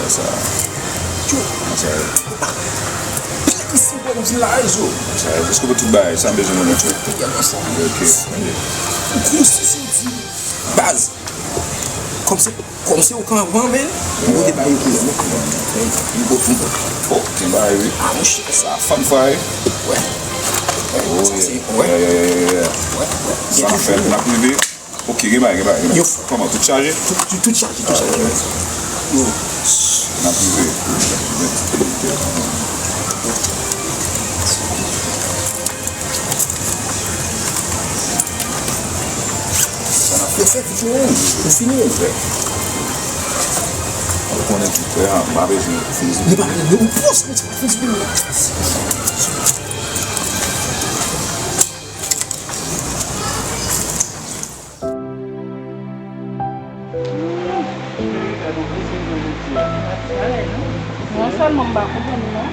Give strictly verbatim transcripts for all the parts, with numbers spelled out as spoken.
Sa. Tchou. Sa. Pèk isi, ou konn vin la, rezo. Sa, èske pou tout bagay, sa m bezwen konnen, tchou. Tout bagay ansanm. Ok, ok. Ou konsi se di baz. Kòm se, kòm se ou k anvan, men. Ou te bay yo koulè, men. Yon gwo fout. Oh, gen bagay, wi. Ah, monchè. Sa, fun fire. Wè. Oh, yeah. Yeah, yeah, yeah, yeah. Wè, wè. Sa n ap fè, n ap rive. Ok, gen bagay, gen bagay, gen bagay. Yo. Kòman, tout chaje? Tout, tout, tout chaje, tout chaje. Yo. N ap rive. Sa n ap fè. Yo fè vit, non. Yo fini, yo fè. Ou konnen tout, frè, m pa bezwen fizibli. Li pa bezwen, ou pòs, men se pa fizibli, non. Non sèlman m pa konprann non.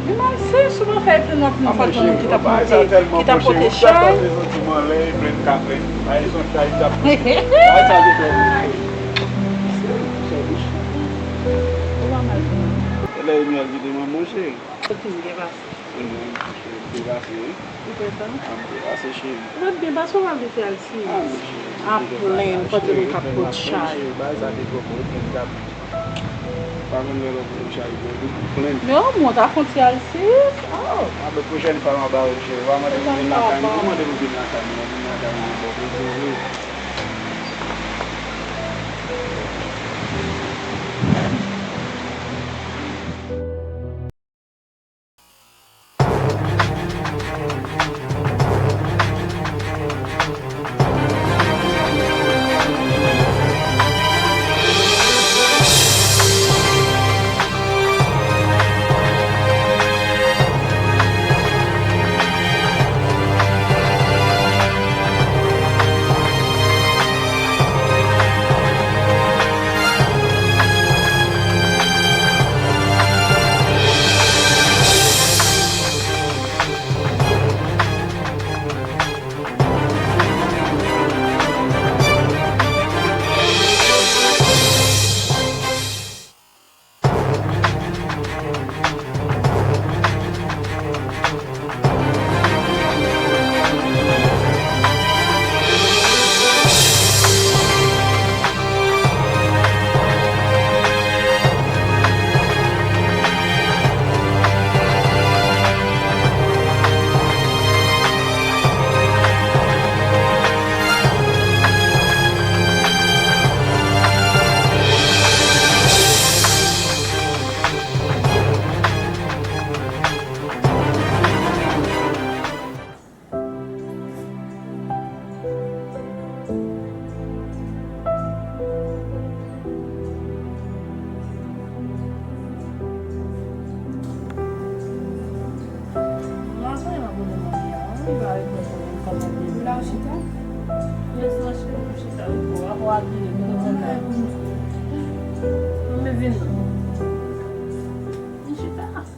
Li mal se souvan fè epi nan foto nou ki t ap monte, ki t ap pote chay. Ou pa mal non. Soti m gen pase. Ou non, cheri, m te pase, wi. Ou fè sa? A, m te pase, cheri. Ou pa t byen pase, ou pa vle fè al siye. A, non, cheri, m te pase. A plenn, kote nou t ap pot chay. Cheri, bagay sa te twò bon, wi, m t ap pa konn lè lòt moun chay bò, wi, plenn. Men omwen, w ta fon ti al siye. Oh. A, men pwochèn fwa, m a ba ou, cheri. Ou pa mande pou vin lakay mwen, ou mande pou vin lakay mwen, vin lakay mwen, bò, vin pou vin.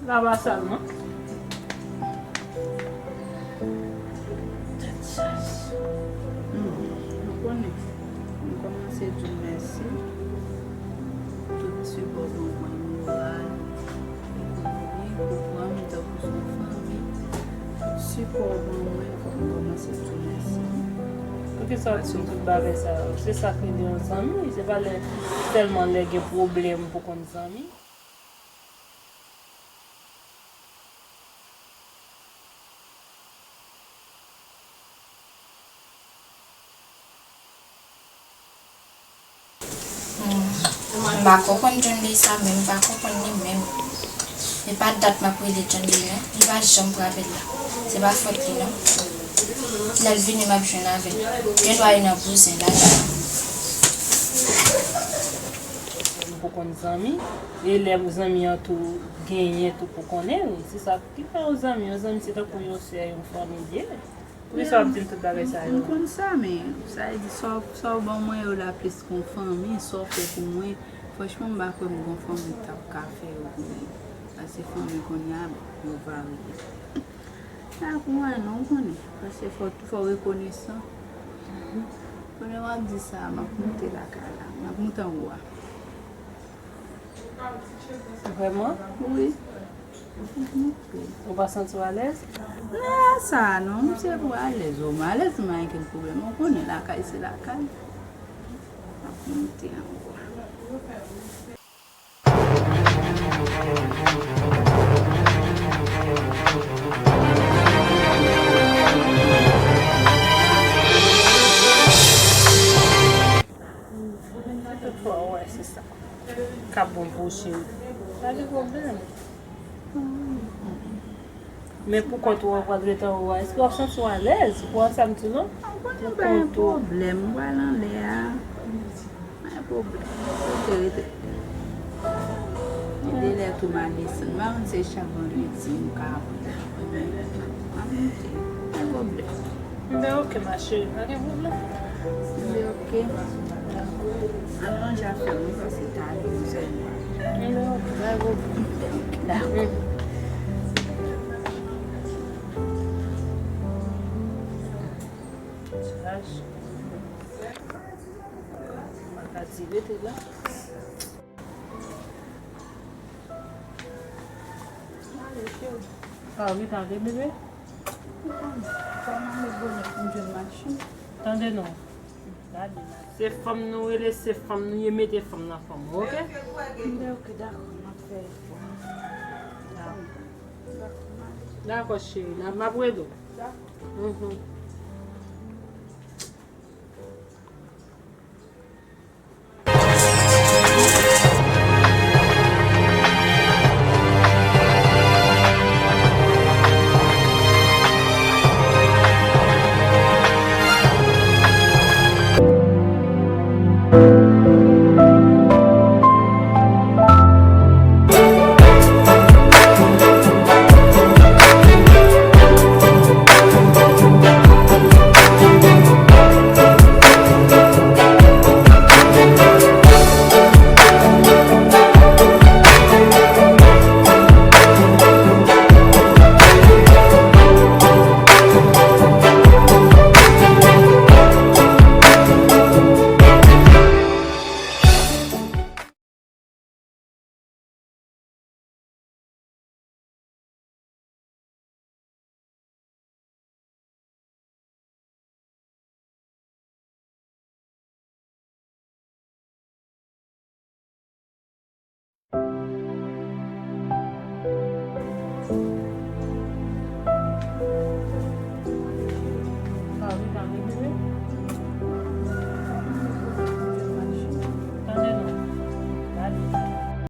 Laba sèlman. Tèt chaje. Hmm, nou konnen. Nou kòmanse di w mèsi. Tout sipò w ban mwen, moral, ekonomik, ou pran m tankou se yon fanmi. Tout sipò w ban mwen, fò m kòmanse di w mèsi. Poukisa w di m tout bagay sa yo? Se sa k rele yon zanmi. Se pa lè, sèlman lè gen pwoblèm pou konn zanmi. Hmm. M pa konprann John Day sa menm, m pa konprann li menm. E pa dat m ap rele John Day non, li pa janm pran apèl la. Se pa fòt li non. Lè l vini m ap jwenn avè l. Gen dwa li nan bouzen la. Nou pou konn zanmi. E lè zanmi an tou genyen tou pou konnen wi. Se sa ki fè yon zanmi. Yon zanmi se tankou yon sè, yon fanmi li ye. Poukisa w ap di m tout bagay sa yo? M konn sa, men sa vle di sa w, sa w ban mwen yo la plis ke yon fanmi, sa w fè pou mwen. Franchman, m pa kwè m gon fanmi k t ap ka fè yo pou mwen. Paske fanmi kounye a, yo varye. Sa pou mwen non, w konnen. Paske fò, fò w rekonesan. Kounye a w ap di sa, m ap moute lakay la. M ap moute Tan ou a. Vrèman? Wi. Ou pa santi w alèz? Ah, sa non, m se pou alèz. O, m alèz, m pa gen pwoblèm. Ou konnen lakay se lakay. Ap monte ankò. Tout fwa, wè, se sa k ap bon pou ou, cheri. Pa gen pwoblèm. Men pou kont ou, w ap rete anwo a, èske w ap santi w alèz? Ou konprann sa m di w lan? Mwen pa gen pwoblèm, m pral anlè a. Pa gen pwoblèm. Rete, rete. Gen de lè tou m a desann. M pa konn se chak vandredi m ka monte. M a monte. Pa gen pwoblèm. Mwen oke, ma chérie, pa gen pwoblèm. Mwen oke. Al ranje afè nou, paske talè nou sèlman. Mwen oke, pa gen pwoblèm. Dakò. Chaj. Mwen ka di rete la. Ale, cheri. Ah, wi, tande, bebe. Ou konn, fò m ale bonè pou m jwenn machin. Tande non. Gade la. Se fanm nou rele, se fanm nou ye, mete fanm nan fanm ou, oke? Mwen oke, dakò, m ap fè efò. Dakò. Dakò, cheri, la, m ap rele w. Dakò. Mhm.